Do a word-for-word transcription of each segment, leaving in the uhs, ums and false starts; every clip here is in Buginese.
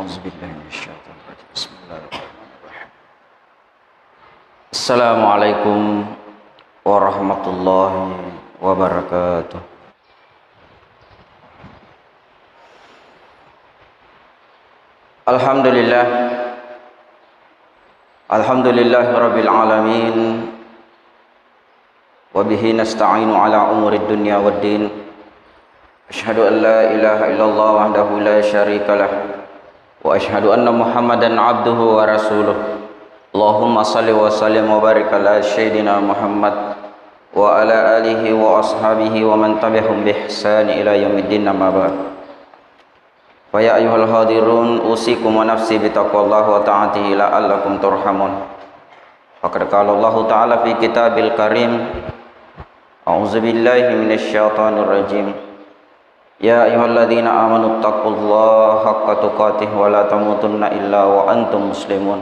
أعوذ بالله من الشيطان الرجيم. بسم الله الرحمن الرحيم. السلام عليكم ورحمة الله وبركاته. الحمد لله. الحمد لله رب العالمين. وبه نستعين على أمور الدنيا والدين. أشهد أن لا إله إلا الله وحده لا شريك له، وأشهد أن محمدا عبده ورسوله. اللهم صل وسلم وبارك على سيدنا محمد وعلى آله وأصحابه ومن تبعهم بإحسان إلى يوم الدين، أما بعد. فيا أيها الحاضرون، أوصيكم ونفسي بتقوى الله وطاعته لعلكم ترحمون. فقد قال الله تعالى في كتابه الكريم: أعوذ بالله من الشيطان الرجيم. يا أيها الذين آمنوا اتقوا الله حق تقاته ولا تموتن إلا وأنتم مسلمون.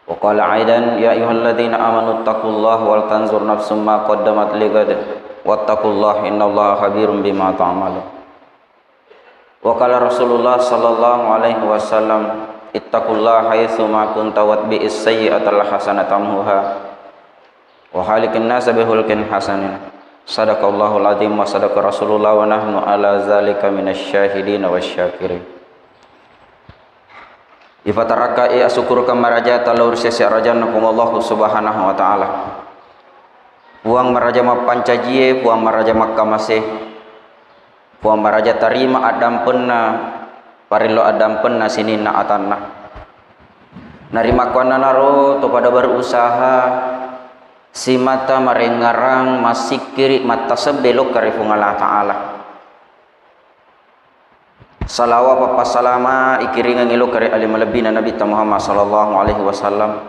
وقال أيضا: يا أيها الذين آمنوا اتقوا الله ولتنظر نفس ما قدمت لغد واتقوا الله إن الله خبير بما تعملون. وقال رسول الله صلى الله عليه وسلم: اتقوا الله حيثما كنت وأتبع السيئة الحسنة تمحها وخالق الناس بخلق حسن. صدق الله العظيم وصدق رسول الله ونحن على ذلك من الشاهدين والشاكرين. Ipatarakkai asukkurukeng marajata lao ri sese arajanna Puang Allahu Subhanahu wa Ta'ala. Puang maraja mappancajie, Puang maraja makkamase, Puang maraja tarima addampenna, parillo addampenna sininna atanna. Narimakkuannanaro to pada berusaha simata marengngerang, massikkiri, mattasebbe lokka ri Puang Allah Ta'ala. Salawa pappassalama ikiringengngi lokka ri ale malebbina Nabitta Muhammad sallallahu alaihi wasallam.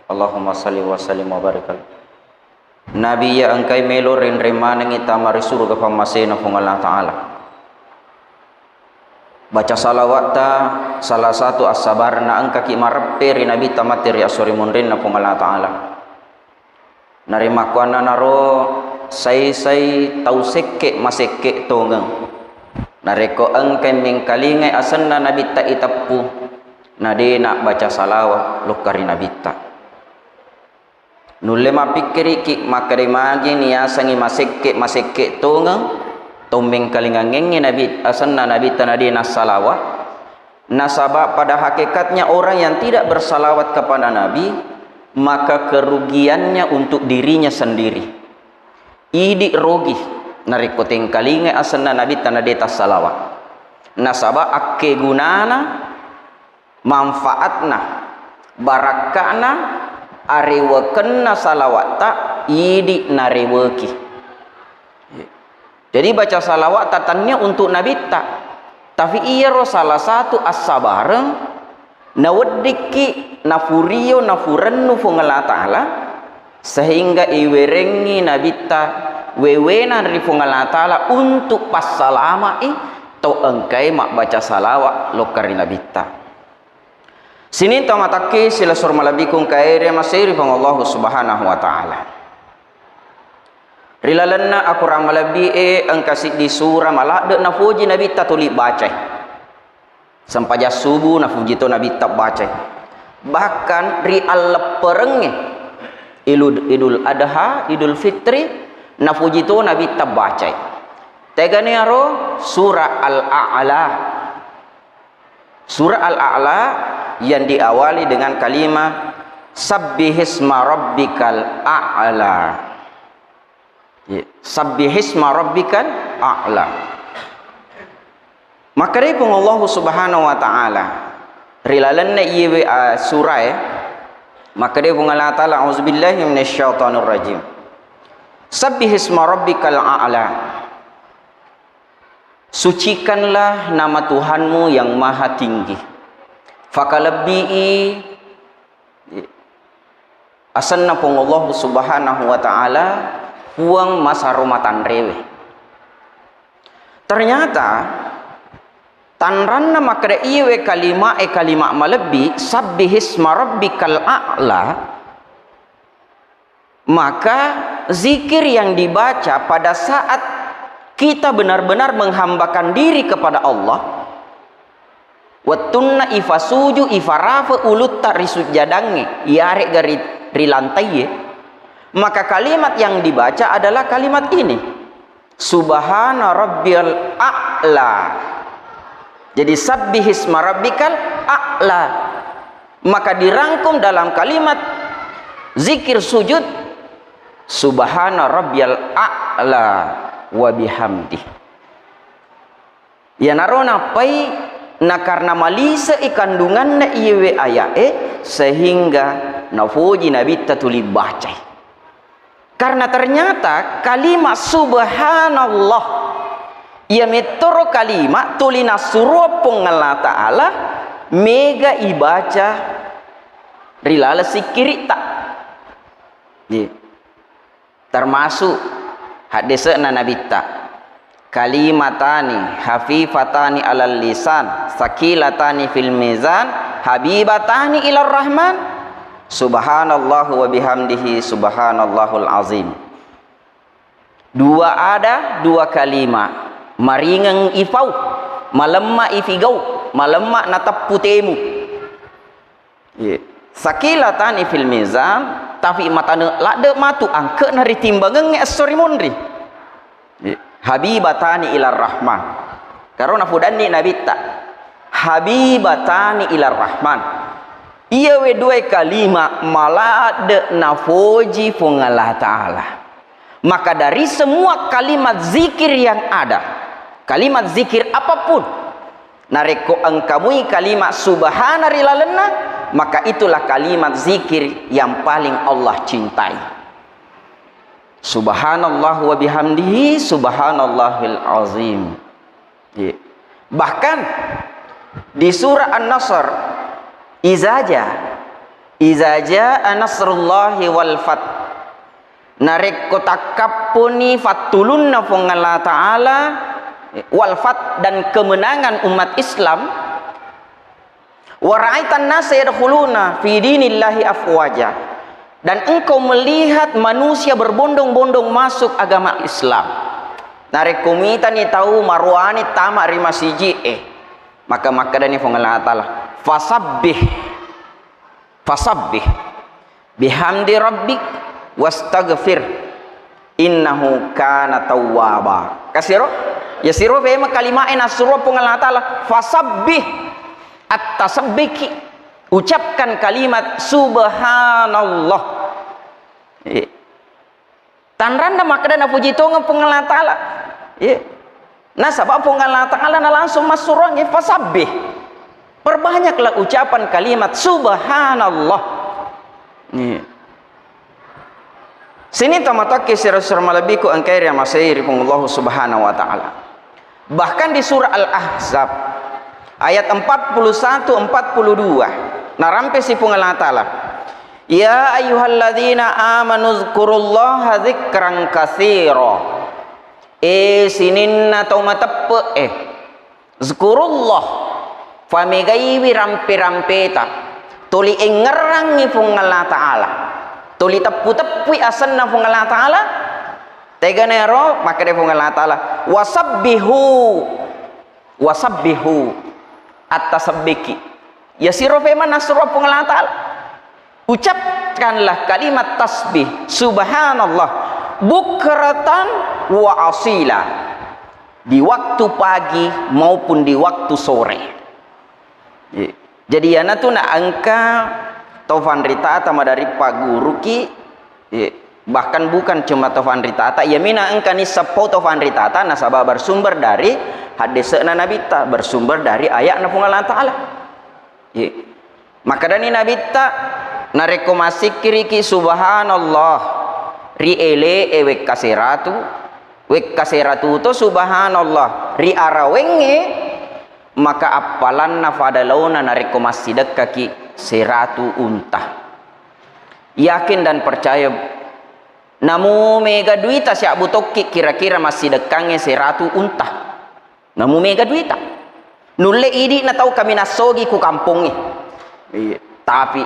Allahumma salli wa sallim wa barik alaihi. Nabi iya engkai melo renreng manengngi tama ri suruga pammasena Puang Allah Ta'ala. Baca salawatta salah satu assabarenna engkaki mareppe ri Nabitta matti ri esso ri munrinna Puang Allah Ta'ala. Narimakkuannanaro saisai tau sekke masekke tongeng. Narekko engkai mengkalingai asenna Nabitta iteppu, na de nabbaca salawa lokka ri Nabitta. Nulle mappikkiriki makkeda magi niasengngi masekke masekke tongeng, to mengkalingangengngi Nabi, asenna Nabitta na de nassalawa. Nasaba pada hakikatnya orang yang tidak bersalawat kepada Nabi, maka kerugiannya untuk dirinya sendiri. Idi rogi narekko tengkalingai asenna Nabitta na de tassalawa. Nasaba akkegunana, manfaatna, barakka'na, arewekenna salawatta idi nareweki. Jadi baca salawat tatannia untuk Nabitta. Tapi iyaro salah satu assabareng naweddikki nafurio nafurennu Puang Allah Ta'ala, sehingga iwerengngi Nabitta wewena ri Puang Allah Ta'ala untuk passalama'i tau engkai mabbaca salawat lokka ri Nabitta. Sining tau matakki silessureng malebbiku engkae ri masei ri Puang Allahu Subhanahu wa Ta'ala. Ri lalenna akorang malebbi'e engka siddi sura maladde nafoji Nabitta tuli bacai. Sempajang subuh nafoji to Nabitta bacai. Bahkan ri allepperengnge Ilud-, Idul Adha, Idul Fitri, nafoji to Nabitta bacai. Tegani aro sura Al-A'la. Surah Al-A'la yang diawali dengan kalimat, "Sabbihisma rabbikal a'la." Ya, "Sabbihisma rabbikal a'la." Makkedai Puang Allahu Subhanahu wa Ta'ala ri lalenna iyewe, ah, surah e, makkedai Puang Allah Ta'ala, "A'udzubillahi minasyaitonir rajim. Sabbihisma rabbikal a'la." Sucikanlah nama Tuhanmu yang maha tinggi. Fakalebbii asenna Puang Allahu Subhanahu wa Ta'ala, Puang masaro matanrewe. Ternyata, tanranna makkeda iyewe kalima'e kalima malebbi, "Sabbihisma rabbikal a'la", maka zikir yang dibaca pada saat kita benar-benar menghambakan diri kepada Allah, Wettunna ifasuju, ifarafe ulutta ri sujjadangnge, iyare'ga ri, ri lantaiye, maka kalimat yang dibaca adalah kalimat ini, "Subhana rabbiyal a'la." Jadi, "Sabbihisma rabbikal a'la." Maka dirangkum dalam kalimat zikir sujud, "Subhana rabbiyal a'la wa bihamdi." Iyanaro nappai nakarna malise'i kandunganna iyewe aya'e, sehingga nafoji Nabitta tuli bacai. Karena ternyata kalimat subhanallah, iya mettoro kalimat tuli nassuroa Puang Allah Ta'ala mega ibaca ri laleng sikkiritta. Iya. Termasuk haddese'na Nabitta, "Kalimatani hafifatani alal lisan, sakilatani fil mizan, habibatani ilar rahman, subhanallahu wa bihamdihi, subhanallahul azim." Dua ada, dua kalima, maringeng ifau, malemma ifigau, malemma nateppu temu. Iya. Sakilatani fil mizan, tapi matane ladde matu angke'na ritimbangengnge esso ri munri. Iya. Habibatani ilar rahman. Karo nafudanni Nabitta, "Habibatani ilar rahman." Iyawe duae kalima maladde nafoji Puang Allah Ta'ala. Maka dari semua kalimat zikir yang ada, kalimat zikir apapun, narekko engka mui kalimat subhana ri lalenna, maka itulah kalimat zikir yang paling Allah cintai. Subhanallah wa bihamdihi, subhanallahil azim. Iya. Bahkan di surah An-Nasr, "Iza ja, iza jaa nasrullahi wal fath." Narekko takkapponi fattulunna Puang Allah Ta'ala, wal fath, dan kemenangan umat Islam, "Wa ra'aitan nasa yadkhuluna fi dinillahi afwaja." Dan engkau melihat manusia berbondong-bondong masuk agama Islam. Narekko mitani tau maroane tama ri masiji'e, maka makkedani Puang Allah Ta'ala, "Fasabbih." Fasabbih bihamdi rabbik wastaghfir innahu kana tawwaba. Kasiro? Yasiro fema kalima'e nasuro Puang Allah Ta'ala. Fasabbih, attasabbiki. Ucapkan kalimat subhanallah. Iya. Tanranna makkeda napuji tongeng Puang Allah Ta'ala. Iya. Nasaba Puang Allah Ta'ala na langsung massuroangngi, "Fasabbih." Perbanyaklah ucapan kalimat subhanallah. Iya. Sining tomatoakki sira-sira malebbiku engkae riamasei ri Puang Allah Subhanahu wa Ta'ala. Bahkan di surah Al-Ahzab ayat empat puluh satu, empat puluh dua, narampesi Puang Allah Ta'ala, "Ya ayyuhalladzina amanu dzkurullaha dzikran katsira." E sininna tau mateppe'e, dzkurullah, famegaiwi rampe-rampeta, tuli engngerangngi Puang Allah Ta'ala, tuli teppu-teppui asenna Puang Allah Ta'ala. Teganero makkeda Puang Allah Ta'ala, "Wasabbihu, wasabbihu," attasebbiki. Yasiro fema nasuro Puang Allah Ta'ala. Ucapkanlah kalimat tasbih, subhanallah, bukratan wa asila, di waktu pagi maupun di waktu sore. Iya. Jadi, iyanatu na engka tau fanritata maderri pagguruki, iya, bahkan bukan cuma tau fanritata, iya mina engka nisseppau tau fanritata, nasaba bersumber dari haddese'na Nabitta, bersumber dari aya'na Puang Allah Ta'ala. Iya. Makkedani Nabitta, narekko massikkiriki subhanallah ri ele'e wekka seratu, wekka seratu to subhanallah ri arawengnge, maka appalanna fada laona narekko massidekkaki seratu unta. Yakin dan percaya, namu mega duita siabbu tokki kira-kira massidekkangnge seratu unta. Namu mega duita. Nulle idi'na tau kaminang sogi ku kampongnge. Iya. Tapi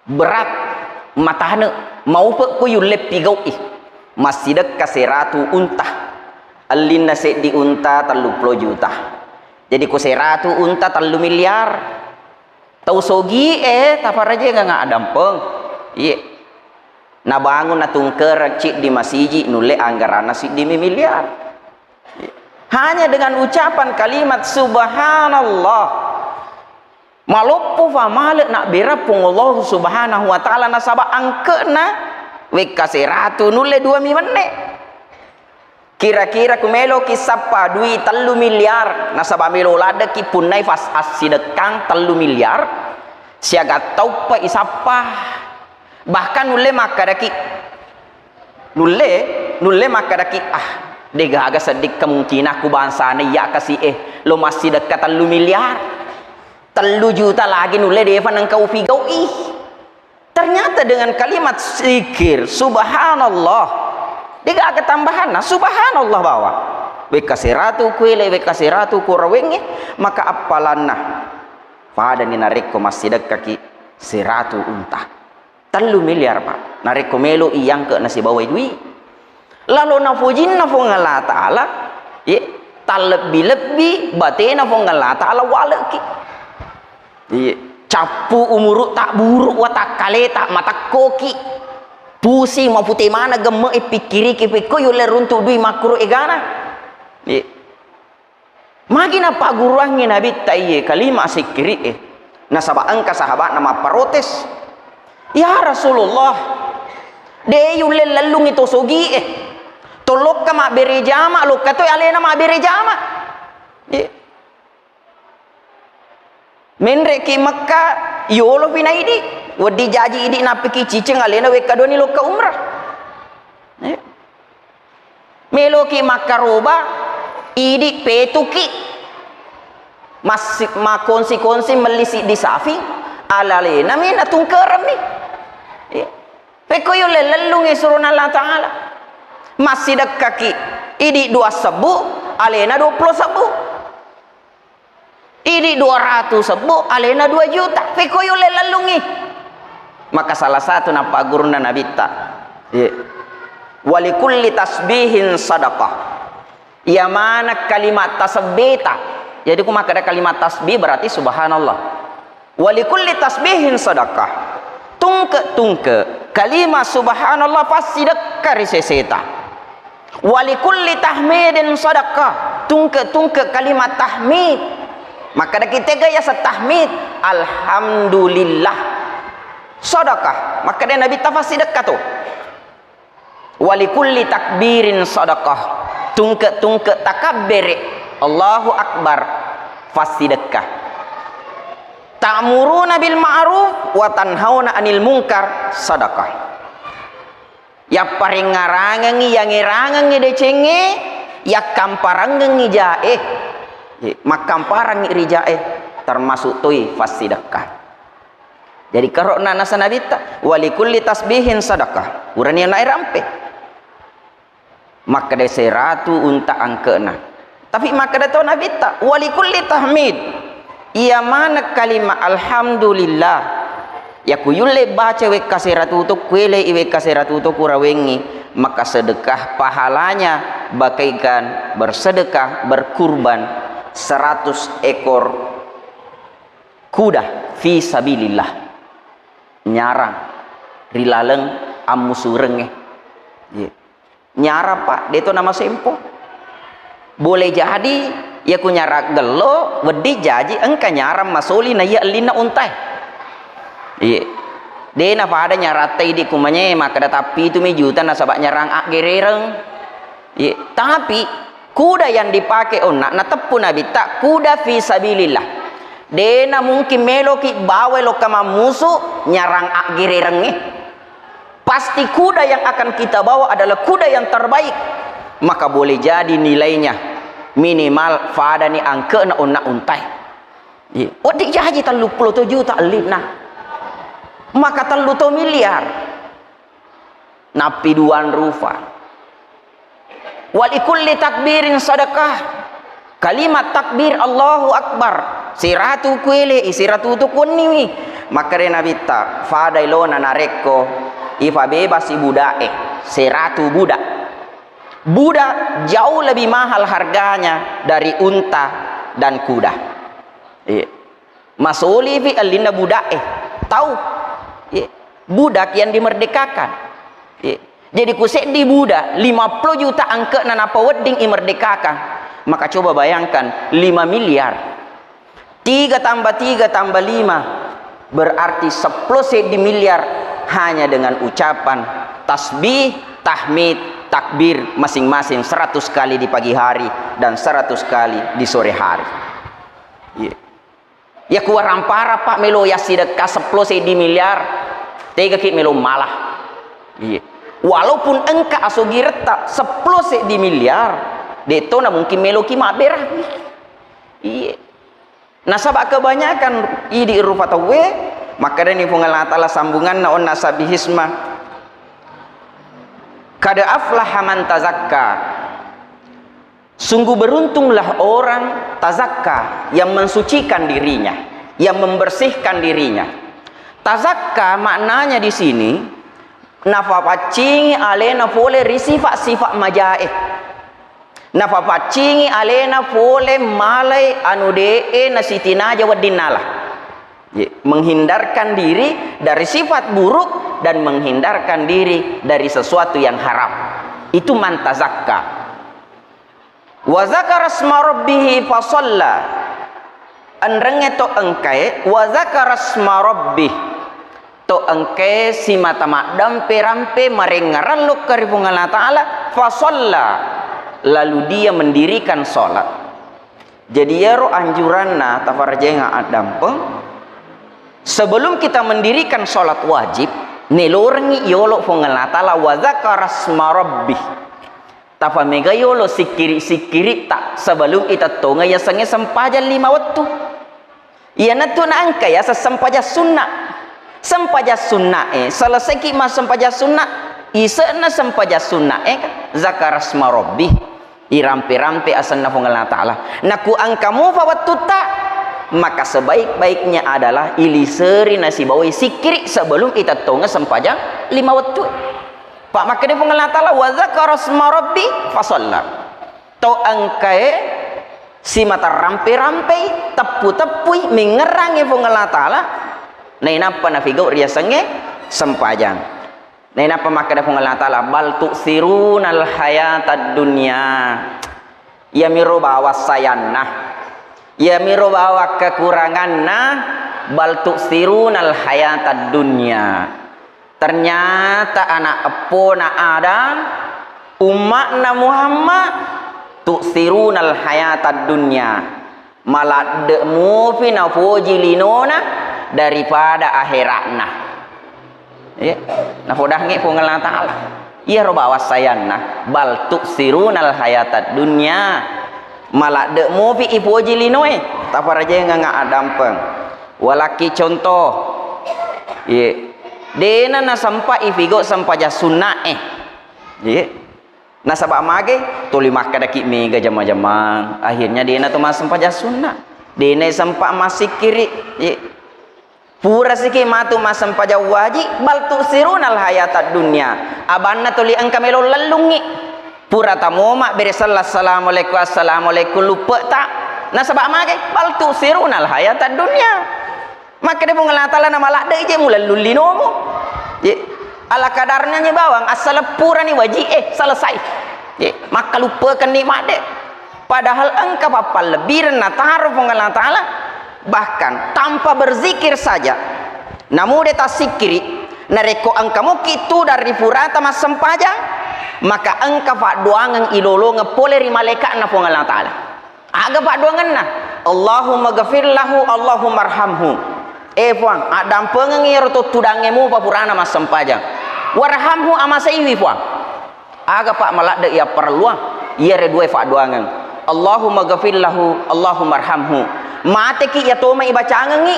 berat, matane, maupe' ku yulle pigau'i. Massidekka seratu unta. Ellinna seddi unta telluppulo juta. Jadi ku seratu unta tellu miliar. Tau sogie tafarajengeng adampeng. Iye. Nabangun natungkereng ciddi masiji nulle anggaranna siddi miliar. Hanya dengan ucapan kalimat subhanallah. Maloppo famale nabbera Puang Allah Subhanahu wa Ta'ala nasaba angke'na wekka seratu nulle dua mi menne. Kira-kira ku meloki sappa dui tellu miliar, nasaba melo laddeki punnai fas assidekkang tellu miliar, siaga tauppa isappa. Bahkan nulle makkadaki, nulle, nulle makkadaki, ah, degaga sedding kemungkinan ku bangsana iya kasi e, lo massidekka tellu miliar. Tellu juta lagi nulle defa nengka upigau'i. Ternyata dengan kalimat zikir, subhanallah, degaga tambahanna, subhanallah bawang. Wekka seratu kuele, wekka seratu kurawengnge, maka appalanna. Padani narekko massidekkaki seratu unta. Tellu miliar, Pak. Narekko melo iyangke nasibawai dui. Lalo nafojinna Fuang Allah Ta'ala, ye, tallebbi-lebbi batena Fuang Allah Ta'ala waleki. Iye, cappu umuru tak buruk, watakkale tak matakkoki. Pusing mapute mana gemme e pikkiriki pekko yulle runtu dui makkuru egana. Iye. Magi napagguruangngi Nabitta iye kalima sikkiri'e? Nasaba engka sahabatna mapparotes, "Ya Rasulullah, de yulle lellungngi to sogi'e. To lokka mabbere jama, lokka toi alena mabbere jama." Ye. Menreki Mekka, yolopi na idi, wedding jaji idi nappiki ciceng alena wekka doni lokka umrah. Eh. Meloki makkaroba, idi petuki. Massi-, makongsi-kongsi melli siddi safi, alalenami natungkeremmi. Eh. Pekko yulle lellungngi surona Allah Ta'ala. Massidekkaki, idi dua sebbu, alena dua puluh sebbu. Idi dua ratu sebbu, alena dua juta. Pekko yulle lellungngi. Maka salah satu nappagurunna Nabitta. Iya. "Walikulli tasbihin sadaqah." Iya maneng kalimat tasebbeta. Jadi ku makkeda kalimat tasbih berarti subhanallah. "Walikulli tasbihin sadaqah." Tungke-tungke kalimat subhanallah passidekka ri seseta. "Walikulli tahmidin sadaqah." Tungke-tungke kalimat tahmid. Makkedaki tega yaseng tahmid? Alhamdulillah. Sadaqah. Makkeda Nabitta passidekka to. "Walikulli takbirin sadaqah." Tungke-tungke takabbere. Allahu Akbar. Passidekka. "Ta'muruna bil ma'ruf wa tanhauna 'anil munkar." Sadaqah. Yapparengngarangengngi, yangerangengngi decengnge, yakkamparangengngi jae. Ye, makkamparangngi ri jae, termasuk toi fassidekka. Jadi, karo'na nasa Nabitta, "Walikulli tasbihin sadaqah." Urani nae rampe. Makkeda seratu unta angke'na. Tapi makkeda to Nabitta, "Walikulli tahmid." Iya maneng kalima alhamdulillah. Yakuyulle baca wekka seratu to, kuelei wekka seratu to kurawengngi, maka sedekah pahalanya bagaikan bersedekah, berkurban seratus ekor kuda fi sabilillah. Nyarang ri laleng ammusurengnge. Iya. Nyarang, Pak, deto namasempo. Boleh jadi, yaku nyarang gello, wedding jaji engka nyarang masoli na iya ellinna untae. Iya. De napada nyaratta idi kumanye, makkeda tappi itu mi juta nasaba nyarang aggerereng. Iya. Tapi, kuda yang dipakai onna, nateppu Nabitta, kuda fi sabilillah. Dena mungkin meloki bawai lokka mammusu nyarang aggererengnge. Pasti kuda yang akan kita bawa adalah kuda yang terbaik. Maka boleh jadi nilainya minimal fadani angke'na onna untai. Iya. Wedding jaji telluppulo to juta ellinna. Maka tellu to miliar. Nappi duang rufa. Walikulli takbirin sadaqah. Kalimat takbir Allahu Akbar. Siratu kuelei, siratu tu kuwenniwi. Makkeda Nabitta, fadai lona narekko ifabebasi buda'e, siratu buda. Buda jauh lebih mahal harganya dari unta dan kuda. Iya. Masolifi ellinna buda'e. Tau. Iya. Budak yang dimerdekakan. Iya. Jadi ku seddi budak lima puluh juta angke'na napawedding imerdekakan. Maka coba bayangkan lima miliar. Tiga tambah tiga tambah lima, berarti sepuluh seddi miliar hanya dengan ucapan tasbih, tahmid, takbir masing-masing seratus kali di pagi hari dan seratus kali di sore hari. Iya. Ya kuwarampara, Pak, melo yassidekka sepuluh seddi miliar, tegaki melo mala. Iya. Walaupun engka asogiretta sepuluh seddi miliar, de'to na mungkin meloki mabbera. Iya. Nasaba kebanyakan idi rupa tauwe, makkedani Puang Allah Ta'ala sambunganna onna sabbihisma, "Qad aflaha man tazakka." Sungguh beruntunglah orang tazakka, yang mensucikan dirinya, yang membersihkan dirinya. Tazakka maknanya di sini, nafapaccingi alena pole ri sifat-sifat majae. Nafapaccingi alena pole malai anu de'e nasitinaja wedding nala. Ye, menghindarkan diri dari sifat buruk dan menghindarkan diri dari sesuatu yang haram. Itu man tazakka. Wa dzakara asma rabbih fa shalla. Enrengnge to engkae, wa dzakara asma rabbih. To engkae simata maddampe-rampe marengngerang lokka ri Puang Allah Ta'ala, fa shalla. Lalu dia mendirikan sholat. Jadi, iyaro anjuranna tafarajengeng addampeng, sebelum kita mendirikan sholat wajib, nelorengngi yolo Puang Allah Ta'ala, wa dzakara asma rabbih. Tapamega yolo sikkiri-sikkiritta sebelum itettongeng yasengnge sempajang lima wettu. Iyanatu naengka yaseng sempajang sunna. Sempajang sunnae, selesaiki massempajang sunna, ise'na sempajang sunnae, zakarasma rabbi, irampe-rampe asenna Puang Allah Ta'ala. Naku engka mupa wettutta, maka sebaik-baiknya adalah iliseri nasibawai sikkiri sebelum itettongeng sempajang lima wettu. Pak, makkeda Puang Allah Ta'ala, "Wa dzakara asma rabbi fa shalla." To engkae simata rampe-rampei, teppu-teppui, mengngerangi Puang Allah Ta'ala, nainappa nafigau riasengnge sempajang. Nainappa makkeda Puang Allah Ta'ala, "Bal tu'tsirunal hayatad dunya." Iyamiro bawang sayanna. Iyamiro bawang kekuranganna, bal tu'tsirunal hayatad dunya. Ternyata anak eppona Adam, umma'na Muhammad, tu'tsirunal hayatad dunya. Maladde mupi napoji linona daripada akhera'na. Iya, napodangngi Puang Allah Ta'ala. Iyaro bawang sayanna, bal tu'tsirunal hayatad dunya. Maladde mupi ipoji linoe, taparajengeng addampeng. Walakki contoh. Iya. Dena nasempa ifigau sempajang sunnae. Iya. Nasaba mage tuli makkedaki mega jama-jamang, akhirnya dena to massempajang sunna, dena sempa massikkiri. Ye. Pura siki matu massempajang waji, bal tu'tsirunal hayatad dunya. Abanna tuli engka melo lellungngi. Pura tamo mabbere sella assalamualaikum, assalamualaikum luppeta. Nasaba mage bal tu'tsirunal hayatad dunya. Makkeda Puang Allah Ta'ala, "Namaladde'i je mulellung linomu." Ye. Ala kadarna nye bawang, assaleng purani waji'e, selesai. Ye. Makkaluppekenni madde. Padahal engka pappallebbireng nataro Puang Allah Ta'ala, bahkan tanpa berzikir saja, namude tassikkiri, narekko engka muki tudang ri purata massempajang, maka engka paddoangeng ilolongeng pole ri malaeka'na Puang Allah Ta'ala. Aga paddoangenna? "Allahumma ghafir lahu, Allahumma arhamhu." Eh, Puang, addampengengngi iyaro to tudangnge mupa purana massempajang. "Warhamhu," amaseiwi, Puang. Aga, Pak, maladde iyapparelluang? Iyare dua paddoangeng. "Allahumma ghafir lahu, Allahumma arhamhu." Mateki iya toma ibacangengngi.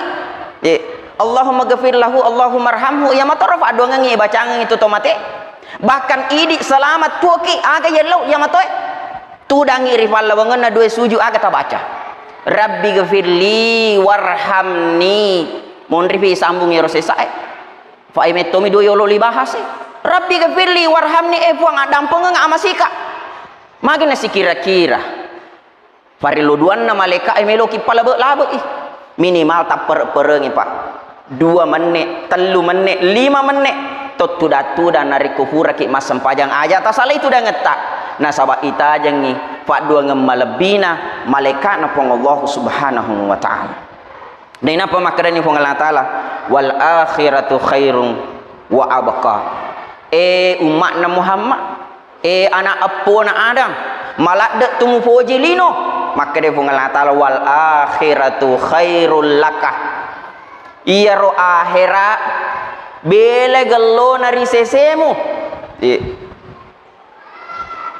Eh, "Allahumma ghafir lahu, Allahumma arhamhu." Iya matoro paddoangengngi ibacangengngi tu to mate. Bahkan idi selamat tuoki, aga yellau iya matoe. Tudangngi ri pallawangenna dua suju, aga tabaca? "Rabbi ghafirli warhamni." Monripi sambung ero sesae. Fae mettomi dua yolo libahas e. "Rabbi ghafirli warhamni," eh Puang, addampengeng amasika. Magi nasikira-kira. Parellu duanna malaeka'e meloki palabe-labe'i. Minimal tappere-perengi, Pak. Dua menne, tellu menne, lima menne. Tottuda-tuda narekko puraki massempajang aja tasalai tudangetta. Nasaba itajengngi padduangeng malebbina malaeka'na Puang Allahu Subhanahu wa Ta'ala. Nainappa makkedani Puang Allah Ta'ala, "Wal akhiratu khairun wa abqa." Eh, umma'na Muhammad, eh, anak eppona Adam, maladde tu mupoji lino. Makkeda Puang Allah Ta'ala, "Wal akhiratu khairul laka." Iyaro akhera bela gellona ri sesemu. Iya.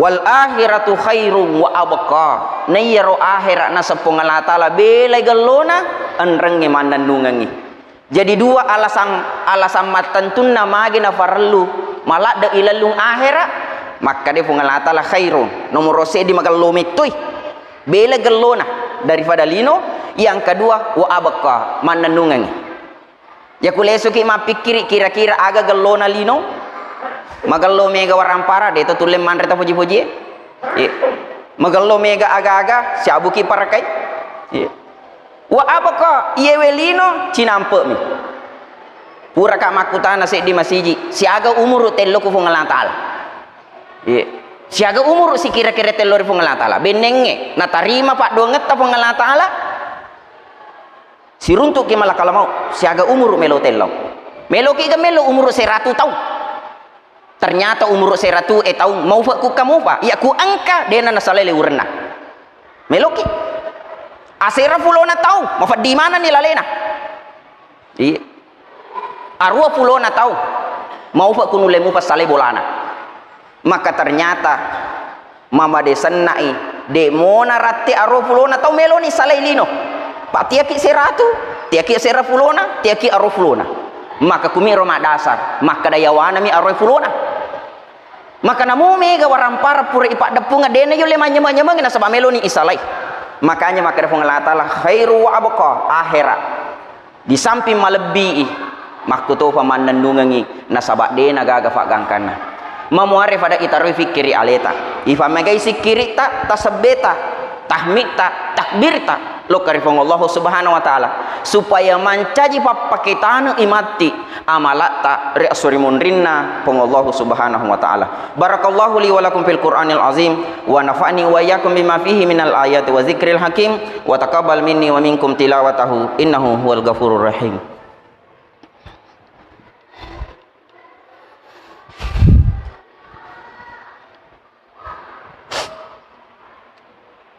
"Wal akhiratu khairum wa abqa." Na iyaro akhera naseng Puang Allah Ta'ala belai gellona, enrengnge mannennungengngi. Jadi dua alasan, alasan mattentunna magi nafarellu maladde ilellung akhera, makkeda Puang Allah Ta'ala khairun, nomoro seddi magello mettoi. Belai gellona daripada lino, yang kedua wa abqa, mannennungengngi. Yaku lesuki mappikkiri kira-kira aga gellona lino, magello mega warampara, de to tulle manre ta poji-pojie. Iya. Magello mega aga-aga, siabuki parakai. Iya. Wa abqa, iyewe lino cinampe'mi. Puraka makkutana seddi masiji, siaga umuru tello ku Puang Allah Ta'ala. Iya. Siaga umuru sikira-kira tello ri Puang Allah Ta'ala. Bennengnge, natarima paddoangetta Puang Allah Ta'ala. Siruntu'ki malakal maut, siaga umuru melo tellau. Meloki ga melo umuru seratu taung. Ternyata umuru seratu e taung, maufa ku kamufa, iya ku engka dena nasalai leurenna. Meloki. Asera pulona taung, mafeddi manenni lalena. Iya. Arua pulona taung, maufa ku nulle mupa salai bolana. Maka ternyata Mamade senna'i, de' mona ratti aro pulona tau meloni salai lino. Pa tiaki seratu, tiaki sera pulona, tiaki aro pulona. Maka kumiro maddasar, makkeda yawanami aro pulona. Maka namo mega warampara pura ipaddeppungeng, de'na yulle manyameng-nyameng nasaba meloni isalai. Makanya makkeda Puang Allah Ta'ala, "Khairu wa abqa," akhera. Di samping malebbii, makkutopa mannennungengngi nasaba de'na gaga faggangkanna. Mamuare pada itaroi fikkiri aleta, ifammegai sikkiritta, tasebbeta, tahmidta, takbirta, lokka ri Puang Allahu Subhanahu wa Ta'ala, supaya mancaji pappaketane imatti amalatta ri esso ri munrinna Puang Allahu Subhanahu wa Ta'ala. Barakallahu li wa lakum fil Qur'anil azim, wa nafa'ni wa iyyakum bima fihi minal ayati wa dzikril hakim, wa taqabbal minni wa minkum tilawatahu, innahu huwal ghafurur rahim.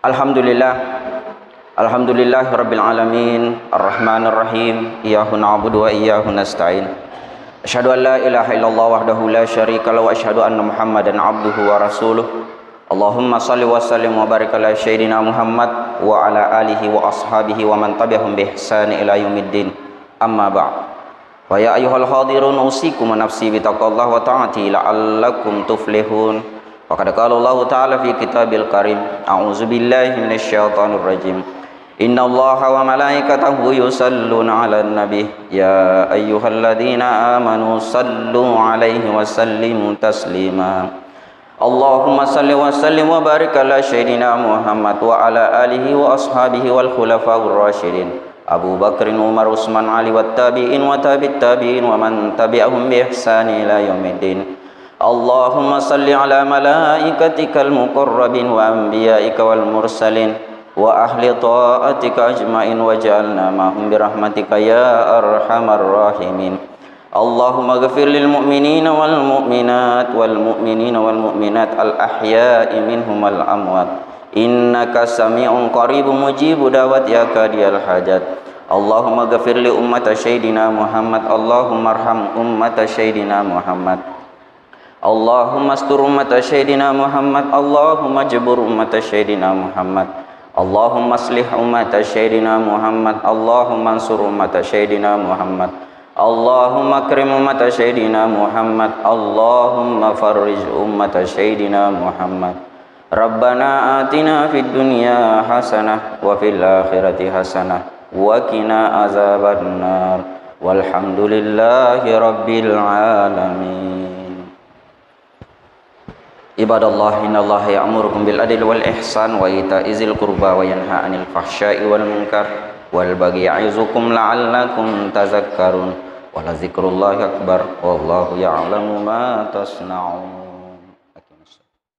Alhamdulillah. Alhamdulillahirabbil alamin, arrahmanir rahim, iyyahu na'budu wa iyyahu nasta'in. Asyhadu an la ilaha illallah wahdahu la syarika lahu wa asyhadu anna Muhammadan abduhu wa rasuluh. Allahumma salli wa sallim wa barik ala sayyidina Muhammad wa ala alihi wa ashabihi wa man tabi'ahum bi ihsani ila yaumiddin. Amma ba'd. Fa ya ayyuhal hadirun, usikum wa nafsi bi taqwallah wa ta'ati la'allakum tuflihun. Faqad qala Allahu ta'ala fi kitabil karim, a'udzu billahi minasy syaithanir rajim. Innallaha wa malaikatahu yusalluna 'alan nabi, ya ayyuhalladzina amanu sallu 'alaihi wa sallimu taslima. Allahumma salli wa sallim wa barik ala sayyidina Muhammad wa ala alihi wa ashabihi wal khulafaur rasyidin, Abu Bakrin, Umar, Utsman, Ali, wat tabi'in wa tabi'it tabi'in wa man tabi'ahum bi ihsani ila yaumiddin. Allahumma salli ala malaikatikal muqarrabin wa anbiyaika wal mursalin wa ahli ta'atika ajmain waj'alna ma'hum bi rahmatika ya arhamar rahimin. Allahumma ghfir lil mu'minina wal mu'minat wal mu'minina wal mu'minat al ahya'i minhum wal amwat. Innaka sami'un qaribun mujibu da'wat ya qadiyal hajat. Allahumma ghfir li ummata sayyidina Muhammad. Allahumma arham ummata sayyidina Muhammad. Allahumma astur ummata sayyidina Muhammad. Allahumma jbur ummata sayyidina Muhammad. Allahumma aslih ummata sayyidina Muhammad. Allahumma ansur ummata sayyidina Muhammad. Allahumma akrim ummata sayyidina Muhammad. Allahumma farrij ummata sayyidina Muhammad. Rabbana atina fid dunya hasanah wa fil akhirati hasanah wa qina azabannar. Walhamdulillahi rabbil alamin. عباد الله، إن الله يأمركم بالعدل والإحسان وإيتاء ذي القربى وينهى عن الفحشاء والمنكر والبغي يعظكم لعلكم تذكرون. ولذكر الله أكبر والله يعلم ما تصنعون.